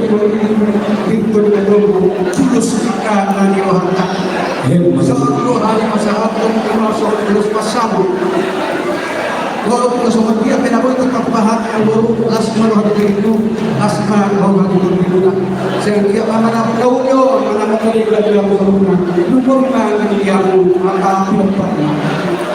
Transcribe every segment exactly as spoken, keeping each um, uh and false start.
di bawah ini, di bawah ini, tulus angka na nirohanta. Songon roha ni masyarakat, songon tulus passabu. Walaupun songon dia pe na boi tetap bahat, walaupun las ma roha di dirimu, las ma roha di dirimu. Sehingga dia mana pun kau yo, mana pun kau di dalam rumah. Lupa rumah di dia, maka aku lupa.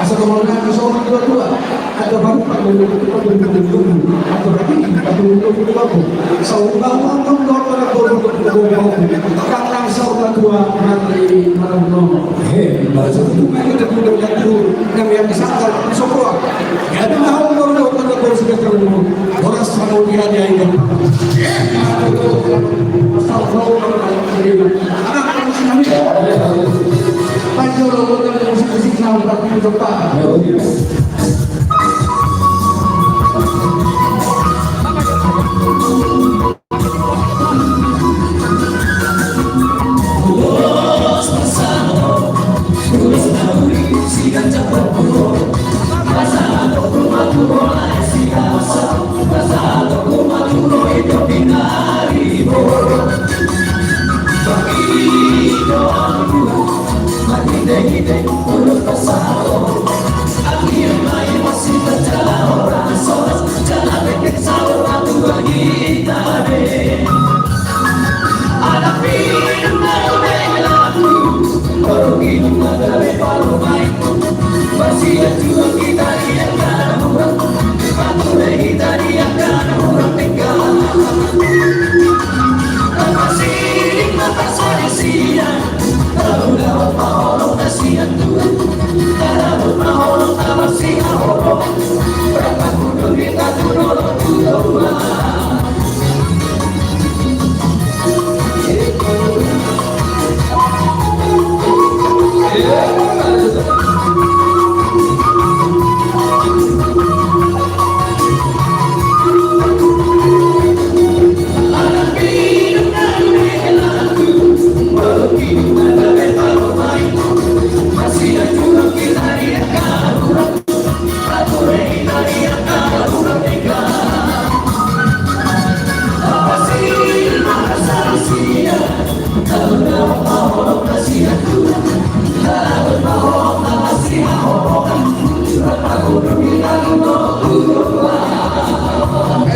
Asa kau mau nangis, songon tua-tua. Atau baru pakai dulu, atau pakai dulu, atau pakai dulu, atau pakai dulu, atau pakai dulu. Saur bangun, nonton, nonton, nonton, nonton, nonton. Tang, tang, saur tua, mati, malam, no. He, bahasa itu, mari kita dulu, kita dulu. Yang, yang disangkal, semua. Ya, ada hal, nonton, nonton, nonton, sudah terlalu. Orang sama dia, dia yang. He, asal, asal, asal, asal, asal, asal, asal, asal,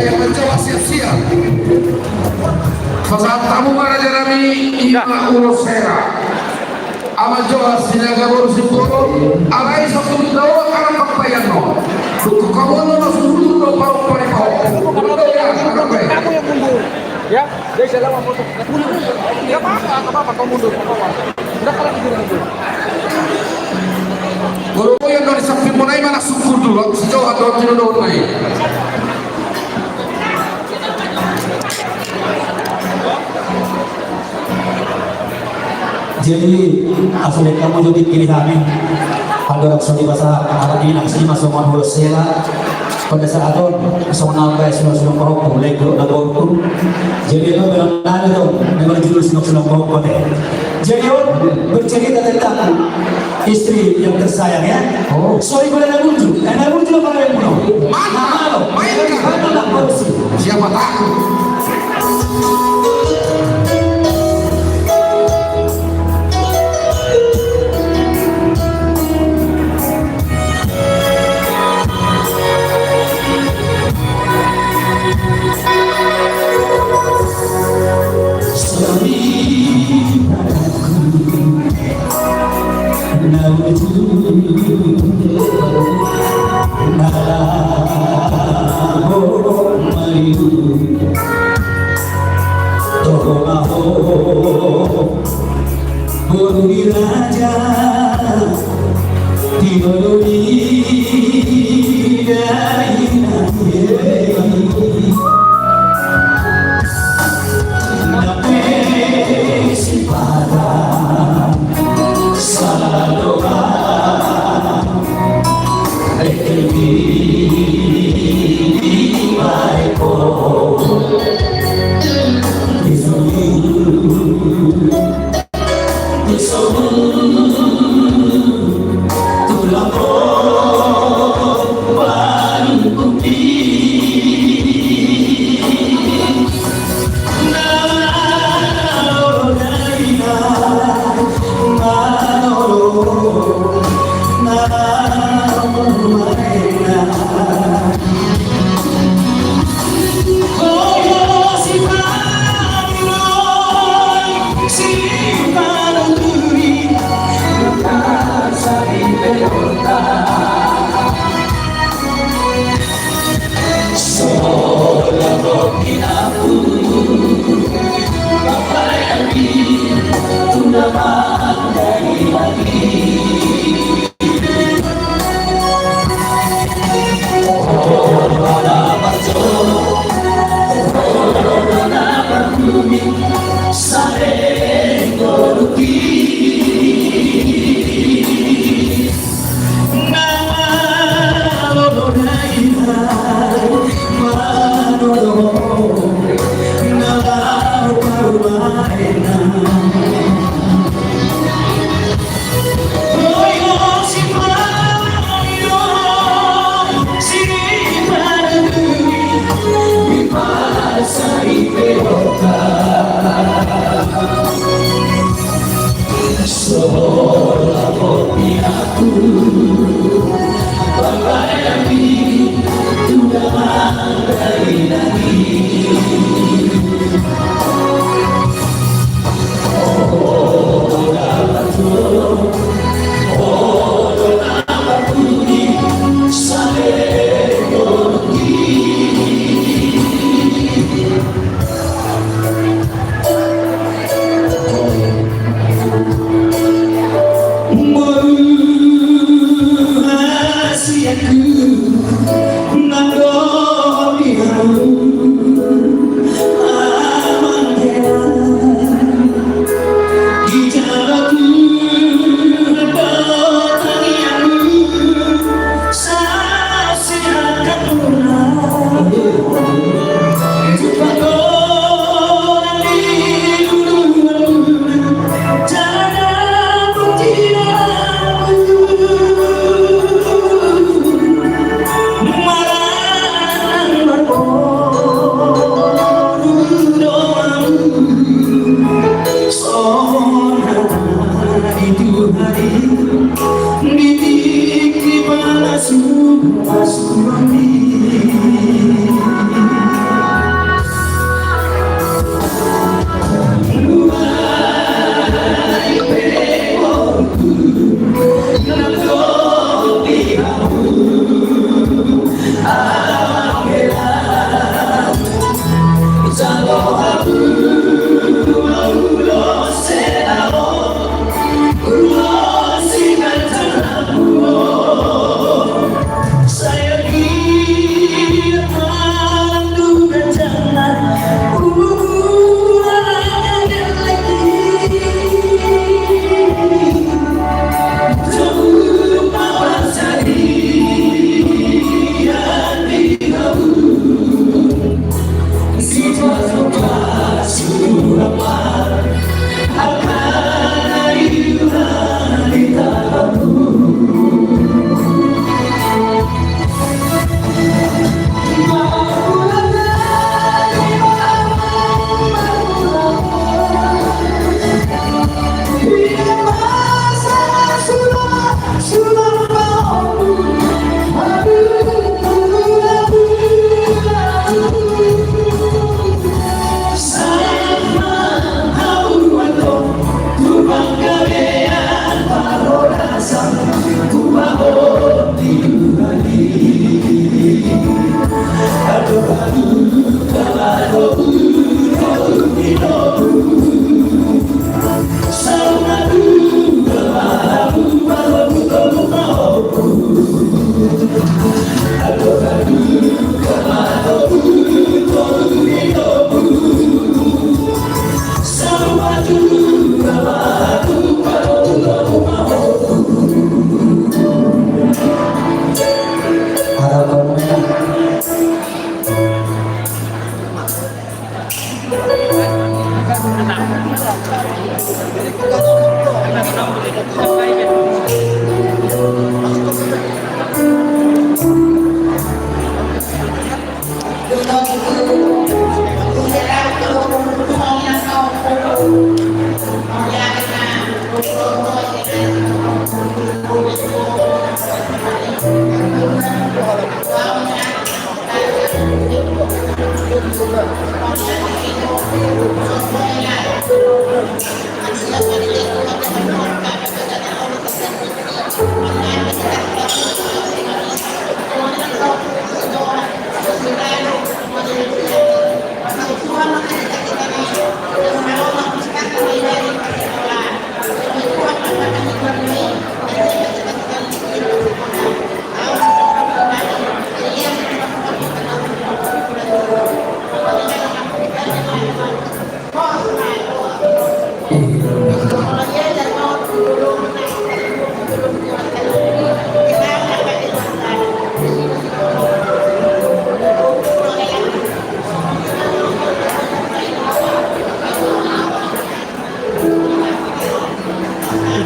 Ayo, mencoba siap-siap. Pasahat hamu ma raja nami, ima ulos hera. Ama Joas Sinaga boru Simbolon, alai sampulu taon anak pampayan no. Buku kamu no masuk dulu no parok paripok. Udah ya, anak. Ya, dia jalan mau. Enggak apa-apa, enggak apa-apa, kau mundur, enggak apa-apa. Enggak kalah di diri. Boru pampayan no di samping Mulai mana syukur dulu, si Johan dohot si Dodon nai. Jadi, asa denggan hamu jo tingki di hami. Andorang so dipasahat anak i, nang si ma songon ulos sela. Pada saat on, songon na baen sulo-sulo pahompu, lego na borku. Jadi, on belum ada dong, memang judul sulo-sulo pahompu deh. Jadi, on bercerita tentang istri yang tersayang, ya. Oh. Sorry, gue ada muncul. Ada muncul apa yang punya? Mana? Mana lo? Main kan? Mana lo? Siapa takut? Boru ni raja, di boru ni raja. Nape si pada salah doa, eh, di, di, di, di, di, di, di, di, di, di, di,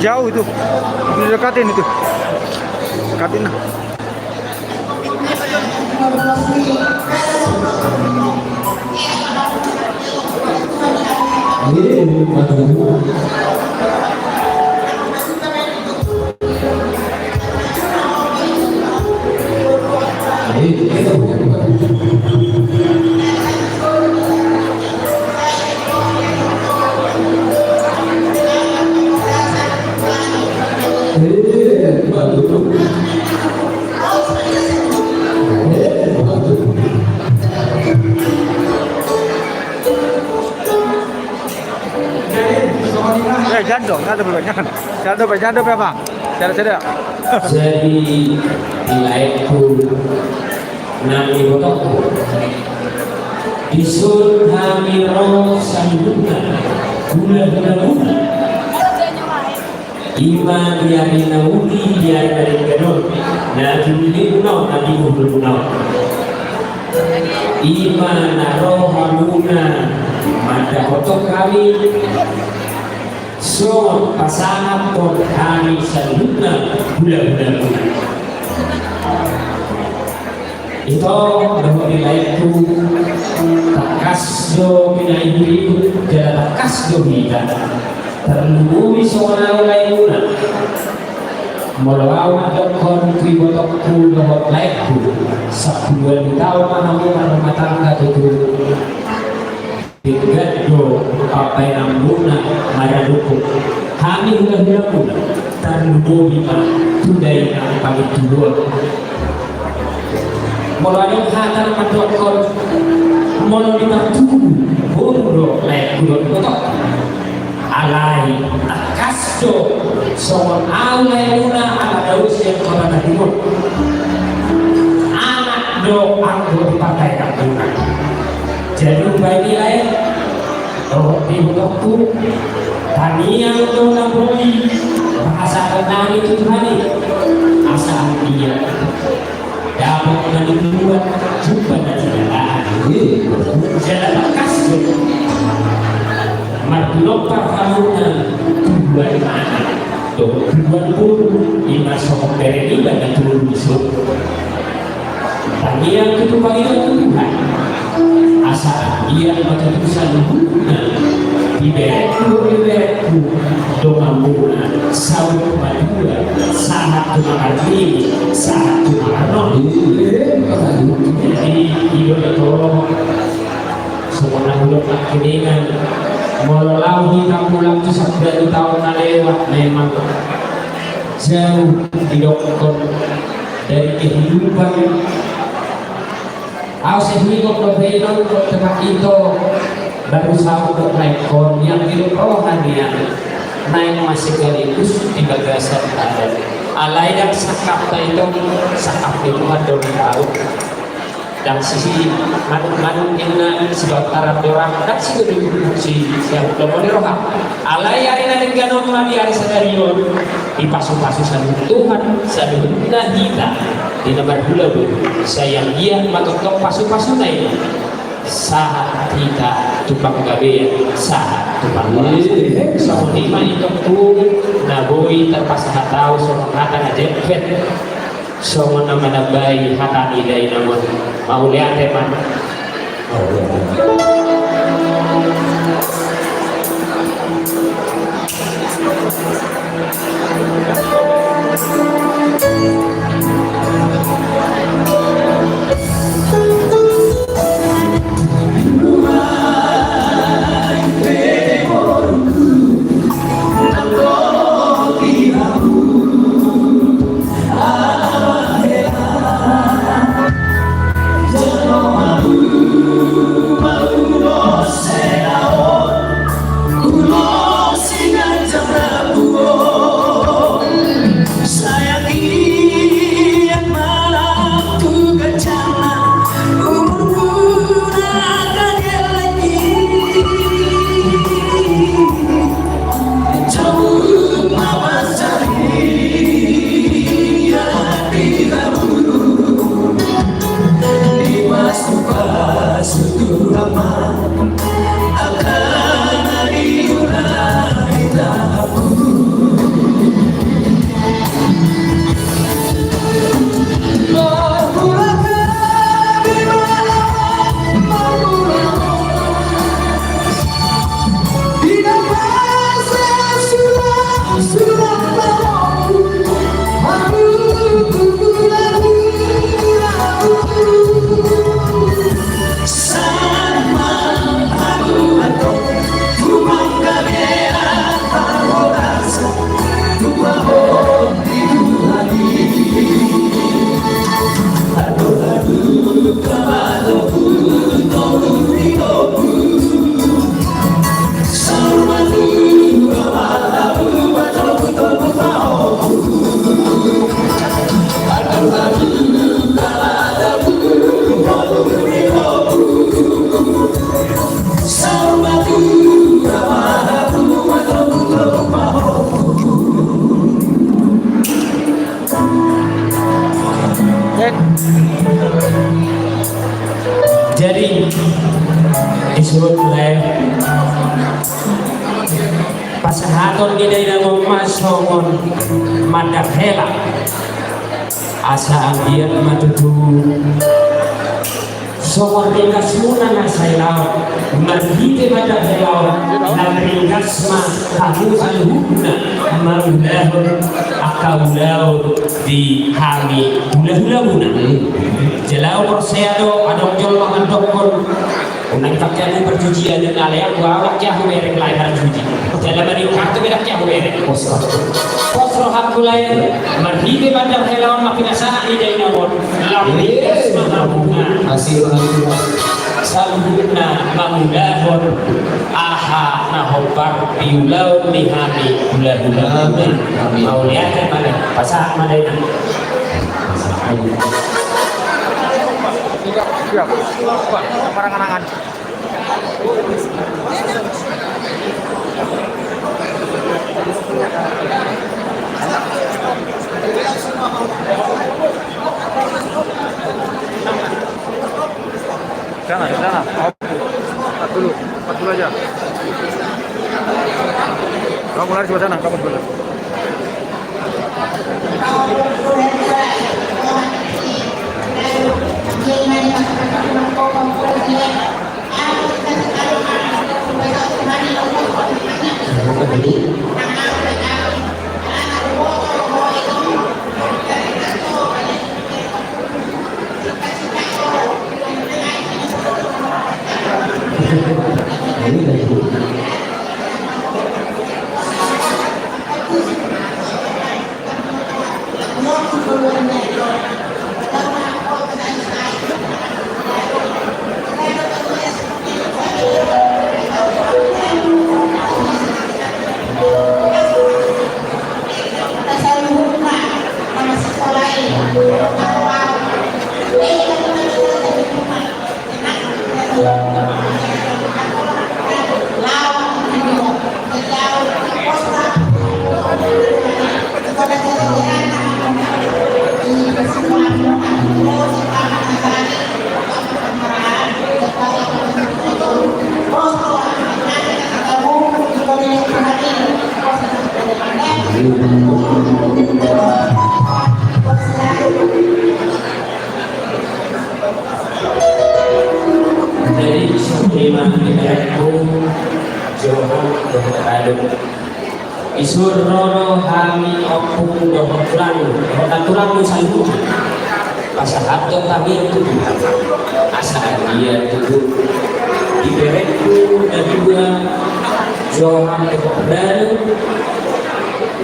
Jauh itu. Itu dekat ini tuh. Dekat ini. Eh, jando, jando, jando, jando, jando, Bang. Sada, sada. Jadi, di laengku, nang ibotongku, dison hami ro saluhutna, hulahula muna. Ima di ari na uli, di ari na denggan on, na di uli muna on, na di uli muna on. Ima na ro hamuna mandapothon hami, songon pasangaphon hami saluhutna hulahula muna. Ito, dohot di laengku, tangkas do pinaihut-ihut, jala tangkas do hita. Tarlumobi songon ahu lae muna. Molo ahu mandokkon tu ibotongku dohot laengku, sampulu ualu taon ma hamu marrumah tangga tutu. Denggan do pambaenan muna maradophon hami hulahula muna, tarlumobi ma tu dainang pangintubuan. Molo adong hata na mandokkon, molo di partubu, boru do laengku dohot ibotongku. Alai tangkas do songon ahu lae muna ala dao sian kota Tanjung. Anak do anggo di partai kampung. Jadi umbahen i lae, dohot di ibotongku, tangiang do na boi pasahaton nami tu Tuhan i. Asa anggiat dapot na niluluan, jumpa na jinalahan. Jala tangkas do marpinompar hamuna tubuan anak dohot tubuan boru, ima songon bere niba na tolu dison. Tangiang tu pangidoan tu Tuhan, asa anggiat ma tutu saluhutna, iberengku, iberengku, donganmuna, saut madua, sahat tu na marnini, sahat tu na marnono. Jadi, i do na tolong. Songon na hudok nangkiningan, molo laho hita mulak tu sampulu taon na lewat, memang jauh didokkon dari kehidupan Au sihingok do pe i nang do tebak ito baru saut do naik kon yang hidup roha nian naik masih sekaligus di bagasan adat. Alai dang sangkap ta ito sangkap ni Tuhan do na tahu. Dang sisi manuk-manuk inna sibatar dorang dang si gedung si siap do moni roha. Alai ari na denggan on ma di ari sadari on. Dipasu-pasu saluhut Tuhan, saluhutna hita di na marhula do. Sai anggiat ma tongtong pasu-pasuna i sahat hita tu panggabean, sahat tu panggabean. Songon i ma i tongtong na boi tarpasahat au songon hata na jempet, songon na manambai hata ni dainang on. Mauliate ma. Jadi, disuhut lae. Pasahaton ni dainang on ma songon mandar hela. Asa anggiat ma tutu songon ringkasmuna na saelaon, marhite mandar hela on, na ringkas ma hamu saluhutna mangulahon angka ulaon di hami hulahulamuna. Jala au porsea do adong jolma mandokkon, unang dipake hamu parjujian, na lae, au dang dipake hamu bereng lae parjuji. Jala mani kartu pe dang dipake hamu bereng. Pos rohangku lae, marhite mandar hela on ma pinasahat ni dainang on, lam ringkas ma hamu na saluhutna mangulahon aha na hombar di ulaon ni hami hulahulamuna. Amin. Mauliate ma lae, pasahat ma dainang. Siap. Parangan-angan. Sana, sana. Empat dulu, empat dulu aja. Kamu lari sebelah sana, kamu sebelah. Aduh. Isur ro do hami ompung dohot tulang, dohot tulang do saluhutna. Pasahat do hami tu Tuhan. Asa anggiat tutu di berengku na dua, Johan dohot Brado,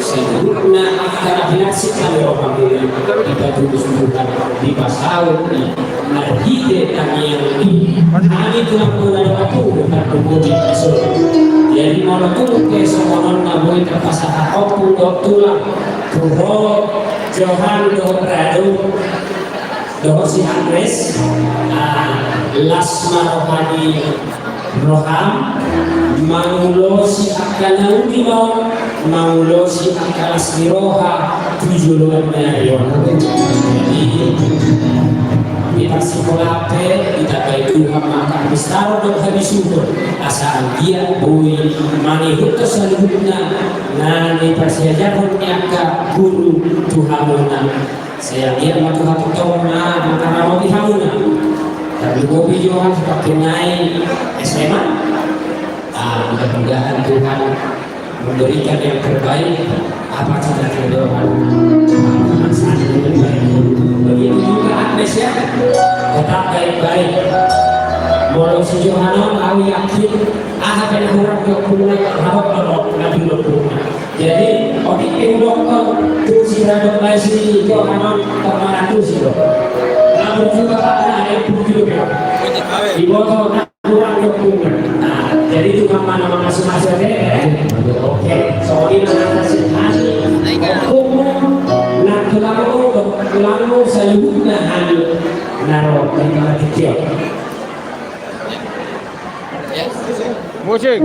saluhutna angka na pinasip hami rohamuna, dipatulus Tuhan, dipasaut i. Marhite tangiang i, hami tulang muna dohot ompung dohot tulang muna. Jadi molo tung pe songon on na boi tarpasahat ompung dohot tulang tu ho, Johan dohot Brado, dohot si Agnes, ah, las ma roha ni roham, mangulosi angka na uli ma on, mangulosi angka las ni roha tu joloan ni ari on. Jadi, di parsikola pe, ditambai Tuhan ma angka hapistaron dohot habisuhon, asa anggiat boi mangihuthon saluhutna na niparsiajarhon ni angka guru tu hamuna. Sai anggiat ma Tuhan tongtong na mangkaramoti hamuna. Tarlumobi Johan, seperti naik S M A. Ah, mudah-mudahan Tuhan memberikan yang terbaik. Apa cita-cita Johan? Begitu juga Agnes, ya. Tetap baik-baik. Molo si Johan on, au yakin, aha pe na hurang di ompungna, habot do na di ompungna. Jadi, otik pe hudokkon tu si Radot, lae, si Johan on, tong mangantusi do. Namun juga karena ada yang bujur ya. Diboto na hurang di ompungna. Nah, jadi itu kan mana mangasumasu ate, eh? Oke, soalnya mana si Hani, ompungmu, na tulangmu, tulangmu saluhutna Hani, na ro di tengah kecil. Musik.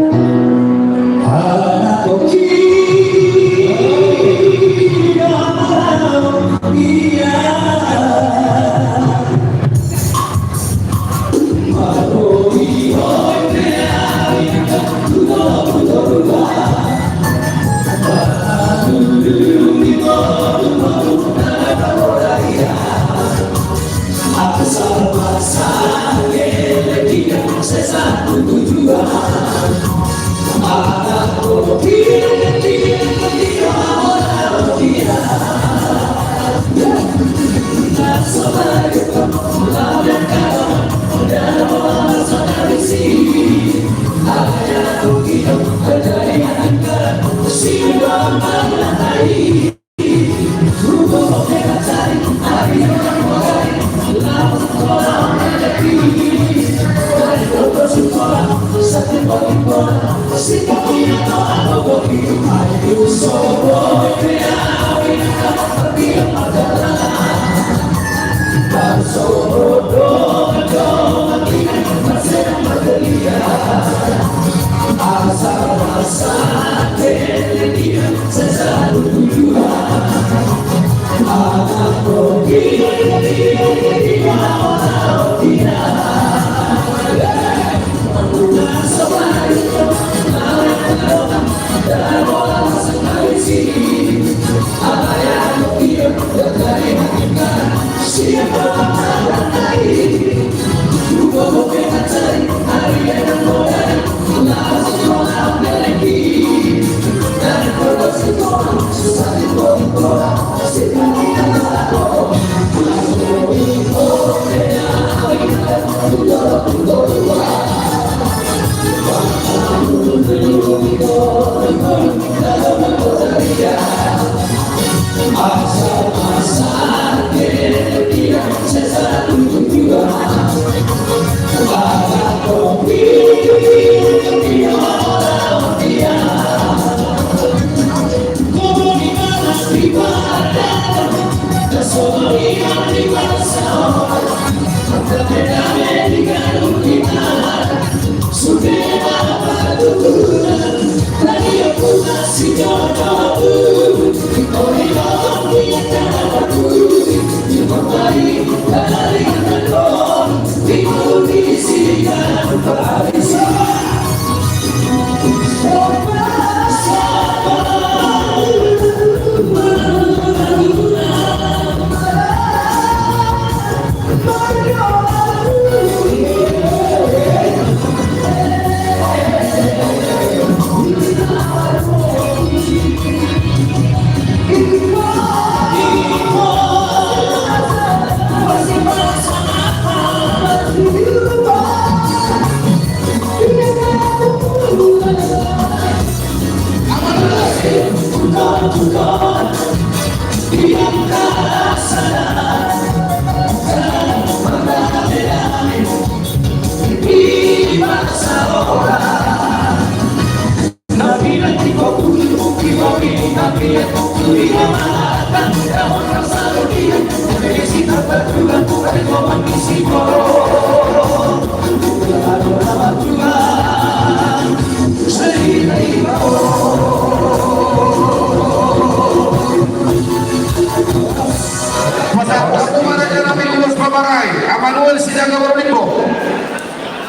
Pasahat ma raja nami ulos pamarai, Amanuel Sinaga boru Limbong.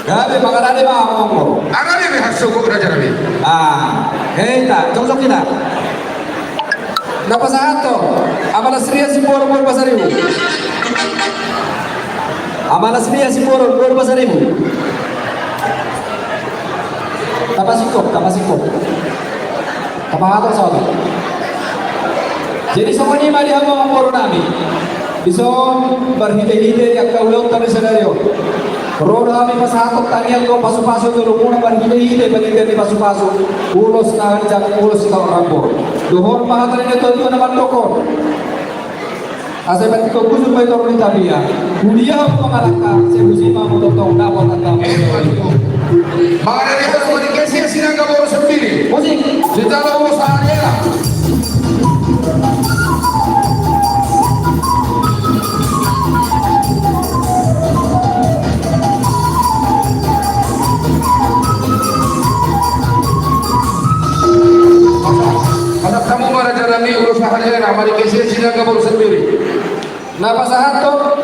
Gabe, mangarade ma amang boru. Arade be hasogok raja nami. Ah, hei ta, cocok kita. Na pasahathon, Ama Lasria Simbolon boru Pasaribu. Ama Lasria Simbolon boru Pasaribu. Tapasingkop, tapasingkop. Tapasahat saotik. Jadi songon i ma di hamu amang boru nami. Dison marhitehite di angka ulaonta di sadari on, ro do hami pasahathon tangiang dohot pasupasu tu dohot muna marhitehite pangidian ni pasupasu, ulos na ganjang, ulos sitorop rambor. Dohonon ma hata ni natuatua na mandok on. Asa ibaen tingkos hujur ma i toru ni tabea. Hudia hamu mangalangka, sai husi ma hamu tongtong dapot angka. Mangarade hamu di Kesia Sinaga boru Sambiri. Musik. Di tano ulos sahadea. Pasahat hamu ma raja nami ulos sahadea, Ama ni Kesia Sinaga boru Sambiri. Na pasahathon,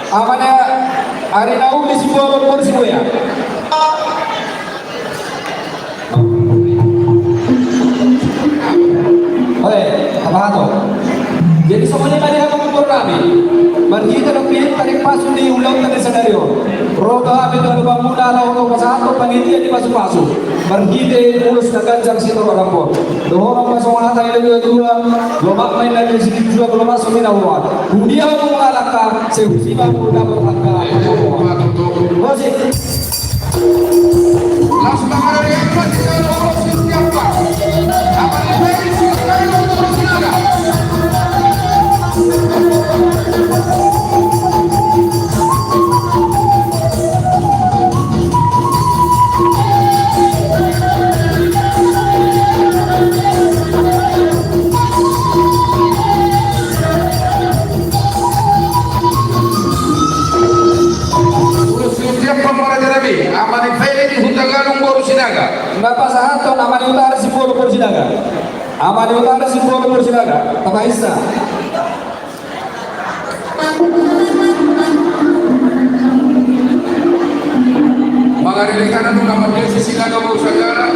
Ama ni Ari Nauli Simbolon boru Sibuea. Oe, tapasahat. Jadi songon i ma di hamu amang boru nami. Marhite do pinta di pasu di ulaonta di sadari on, ro do hami tu adopanmuna laho pasahathon pangidian ni pasupasu. Marhite ulos na ganjang sitorop rambor. Dohonon ma songon hata ni natuatua, lomak ma inna ni silinjuang, lomak so binaboan. Hudia hamu mangalangka, sai husi ma hamu dapot angka. Musik. Ulos siap pamora jarabi, Ama ni Feli di Hutagalung boru Sinaga. Na pasahathon Ama ni Utara Simbolon boru Sinaga. Ama ni Utara Simbolon boru Sinaga. Tapasahat. Mangarade hamu na mandok si Sinaga boru Sagala.